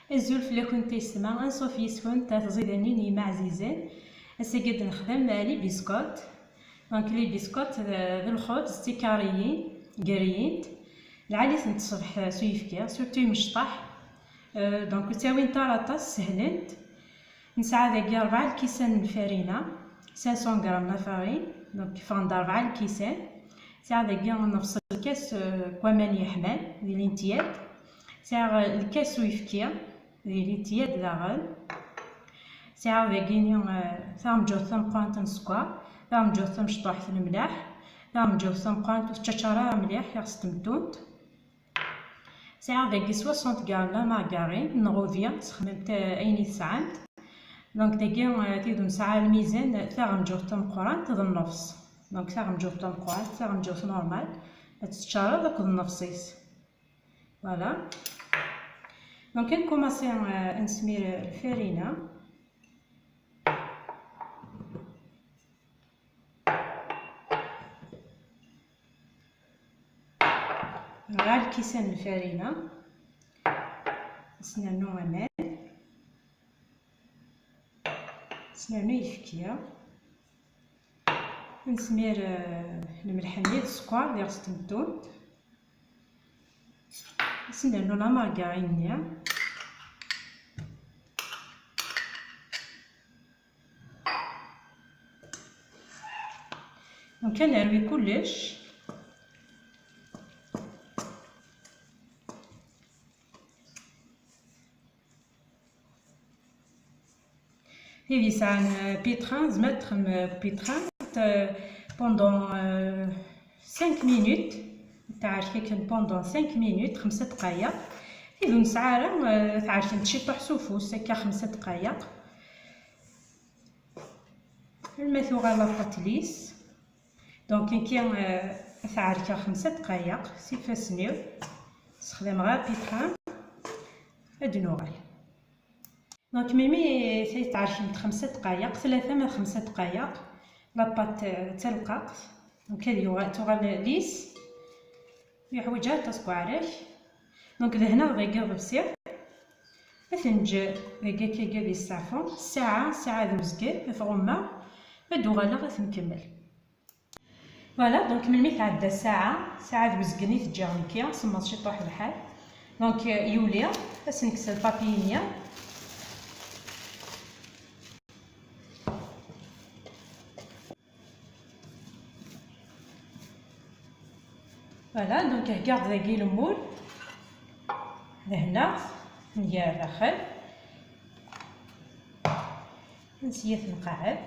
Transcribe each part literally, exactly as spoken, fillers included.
Azul fell-akent a yessetma, anṣuf yis-kent a tẓidanin n yemma ɛzizen. Ass-agi ad nexdem les biscottes. Donc les biscottes d, d lxubz d tikariyin, griyint. Lɛali-tent ṣṣbeḥ s uyefki, surtout imecṭaḥ. Euh, donc ur ttawint ara aṭas, sehlent. Nesɛa dagi rebɛa lkisan n lfarina, cinq cents grammes n la farine, donc ffɣen-d rebɛa lkisan. Sɛiɣ dagi nefṣ lkas, euh, n waman yeḥman, d lintiyat. Sɛiɣ, euh, lkas uyefki, d lintiyat daɣen. Sɛiɣ dagi-ni, euh, taɣenǧawt tameqqrant n sskeṛ, taɣenǧawt tamecṭuḥt n lemlaḥ, taɣenǧawt tameqqrant ur tettaččar ara mliḥ, iɣes tmettunt. Sɛiɣ dagi soixante grammes la margarine, neɣ ubi, sexdmemt, euh, ayen i tesɛamt. Donc dagi, euh, tid ur nesɛi ara lmizan, taɣenǧawt tameqqrant d nnefṣ. Donc taɣenǧawt tameqqrant, taɣenǧawt normale, ad tt-teččareḍ akked nnefṣ-is. Voilà. Donc ad nkumaṣi, euh, ad nesmir, euh, lfarina. Rebɛa lkisan n lfarina, ad s-nernu aman, ad s-nernu ayefki, ad nesmir, euh, lmelḥ-nni d sskeṛ d iɣes tmettunt, ad s-nernu la margarine-nni. Donc ad nerwi kullec. Tid yesɛan, euh, pétrin, tzemreḍ ad txedmeḍ, euh, pétrin, euh, pendant, euh, cinq minutes. Tɛerk akken pendant cinq minutes, xemsa dqayeq. Tid ur nesɛi ara, euh, tɛerkemt ciṭuḥ s ufus, akka xemsa dqayeq. Alma tuɣal la pâte lisse. Donc nekki, euh, ad t-ɛerkeɣ xemsa dqayeq s ifassen-iw. Sexdameɣ apitran. Ad nuɣal. Donc melmi tɛerkemt xemsa dqayeq, tlata ma xemsa dqayeq, la pâte, euh, d talqaqt. Donc ad yuɣal, tuɣal lisse. Ur yeḥwaǧ ara aṭas n uɛerrak. Donc dehneɣ dagi iḍebsi. Ad t-neǧǧ dagi akkagi di ṣṣeɛfu, ssaɛa, ssaɛa d uzgen, ad t-ɣummeɣ, ad d-uɣaleɣ ad t-nkemmel. Voilà, donc melmi tɛedda ssaɛa, ssaɛa d uzgen i t-ǧǧiɣ nekki, semmeḍ ciṭuḥ lḥal. Donc, euh, yuli, ad s-nekkes lpapiyi-nni. Voilà, donc heggaɣ-d dagi lmul, dehneɣ-t, nnger daxel, nsya-t nqeɛɛed.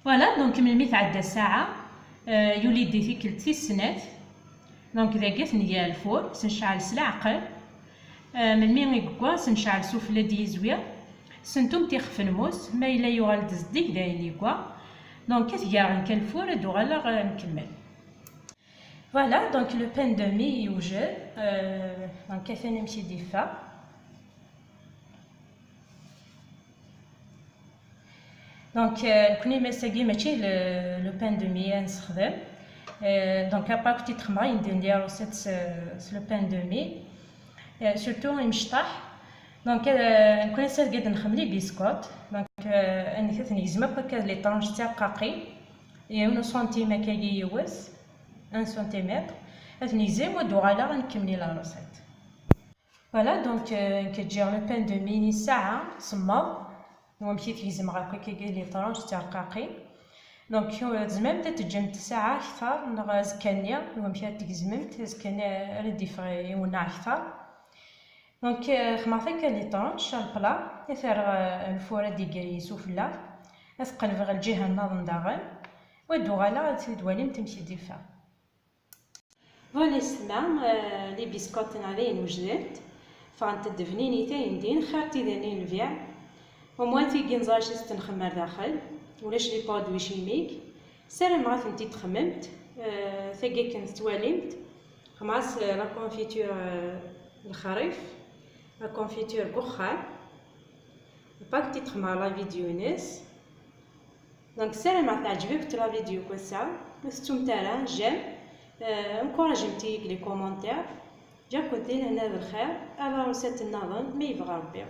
Voilà, donc melmi tɛedda ssaɛa, euh, yuli-d i tikkelt tis snat. Donc dagi ad t-neg lfur, s-necɛel s leɛqel. Euh, melmi i yewwa, s-necɛel sufella d yizwi. Sentumt ixef n lmus, ma yella yuɣal-d zeddig d ayen yewwa. Donc ad t-gerɣ nekk lfur, ad d-uɣaleɣ, euh, nkemmel. Voilà, donc le pain de mie yewjed, euh, donc atan amek i d-yeffeɣ. Donc, euh, nekkni ass-agi mačči le, le pain de mie ad nessexdem. Euh, donc, à part ti txemra yendin di recette s, s le pain de mie. Euh, surtout imecṭaḥ. Donc, euh, nekkni ass-agi ad nxemmel les biscuits. Donc, euh, ad negzem akk akka les tranches d tirqaqin. Yiwen usantim akkagi yiwet, un centimètre. Ad t-negzem, ad d-uɣaleɣ ad nkemmel la recette. Voilà, donc, euh, nekk ǧǧiɣ le pain de mie-nni ssaɛa, semmeḍ, n wamek i t-gezmeɣ akk akkagi les tranches d tirqaqin. Donc, euh, tzemremt ad teǧǧemt ssaɛa akter neɣ azekka-nni, n wamek ara t-gezmemt, azekka-nni ara d-yeffeɣ iwenneɛ akter. Donc, euh, xemmeɣ-t akka les tranches ar le plat, ad t-rreɣ, euh, lfur ad d-iger yis ufella, ad t-qelbeɣ lǧiha nniḍen daɣen, u ad d-uɣaleɣ ad t-id-twalimt amek i d-yeffeɣ. Voilà, yessetma, euh, les biscuits-nneɣ dayen wejdent, ffɣent-d bninit ayendin, xir tidanin n lbiɛ. Au moins tigi neẓra acu i s-nxeddem ar daxel, ulac les produits chimiques. Ssarameɣ ad tent-id-txemmemt, euh, tagi akken tettwalimt. Xemmeɣ-as, euh, la confiture, euh, lexrif, la confiture deg uxxam. Pas que ti txemmeɣ la vidéo-ines. Donc ssarameɣ teɛǧeb-akent la vidéo n wass-a. Ur tettumt ara j'aime, euh, encouragem-iyi deg les commentaires. Ǧǧiɣ-kent di lehna d lxir, ala ɣer usaten nniḍen ma yebɣa Rebbi.